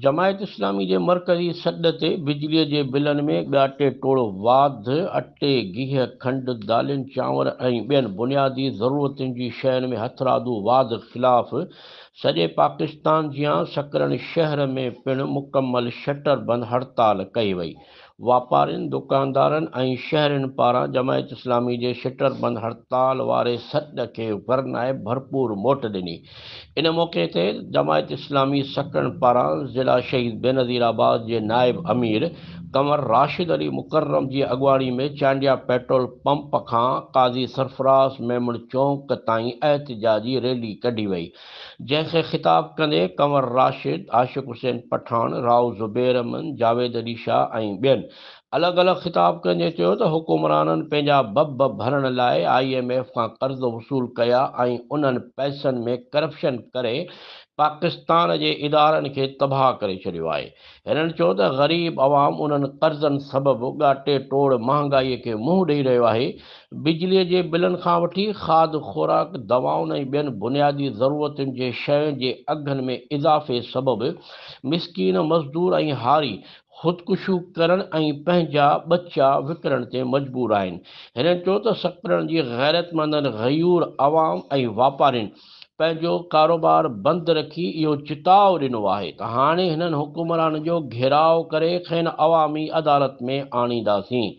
جماعت اسلامي جي مرڪزي سڏ تي بجلي جي بلن ۾ ڳاٽي ٽوڙ واڌ، اٽي، گيهه، کنڊ، دالين، چانور ۽ ٻين بنيادي ضرورتن جي شين ۾ هٿرادو واڌ خلاف سڄي پاڪستان جيان سڪرنڊ شهر ۾ پڻ مڪمل شٽر بند هڙتال ڪئي وئي. واپارين، دڪاندارن ۽ شهرين پاران جماعت اسلامي جي شٽر بند هڙتال واري سڏ کي ورنائي ڀرپور موٽ ڏني. ان موقعي تي جماعت اسلامي سڪرنڊ پاران ضلع شهيد بينظير آباد جي نائب امير ڪنور راشد علي مڪرم جي اڳواڻي ۾ چانڊيا پيٽرول پمپ کان قاضي سرفراز ميمڻ چونڪ تائين احتجاجي ريلي ڪڍي وئي. جنهن کي خطاب ڪندي ڪنور راشد، عاشق حسين پٺاڻ، رائو زبير احمد، جاويد علي شاهه ۽ ٻين الڳ الڳ خطاب ڪندي چيو ته حڪمرانن پنهنجا ڀڀ ڀرڻ لاء I M F کان قرض وصول ڪيا ۽ انهن پئسن ۾ ڪرپشن ڪري پاڪستان جي ادارن کي تباهه ڪري ڇڏيو آهي. هنن چيو ته غريب عوام انهن قرضن سبب ڳاٽي ٽوڙ مهانگائي کي منهن ڏئي رهيو آهي، بجلي جي بلن کان وٺي کاڌ خوراڪ، دوائن ۽ ٻين بنيادي ضرورتن جي شين جي اگهن ۾ اضافي سبب مسڪين مزدور ۽ هاري خودڪشيون ڪرڻ ۽ پنهنجا ٻچا وڪڻڻ تي مجبور آهن. هنن چيو ته سڪرنڊ جي غيرتمندن غيور عوام ۽ واپارين پنهنجو ڪاروبار بند رکي اهو چتاء ڏنو آهي ته هاڻي هنن حڪمرانن جو گهيراء ڪري کين عوامي عدالت ۾ آڻينداسين.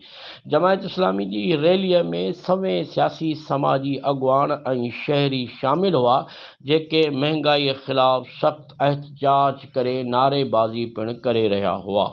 جماعت اسلامي جي ريليء ۾ سوين سياسي سماجي اڳواڻ ۽ شهري شامل هئا جيڪي مهنگائي خلاف سخت احتجاج ڪري نعريبازي پڻ ڪري رهيا هئا.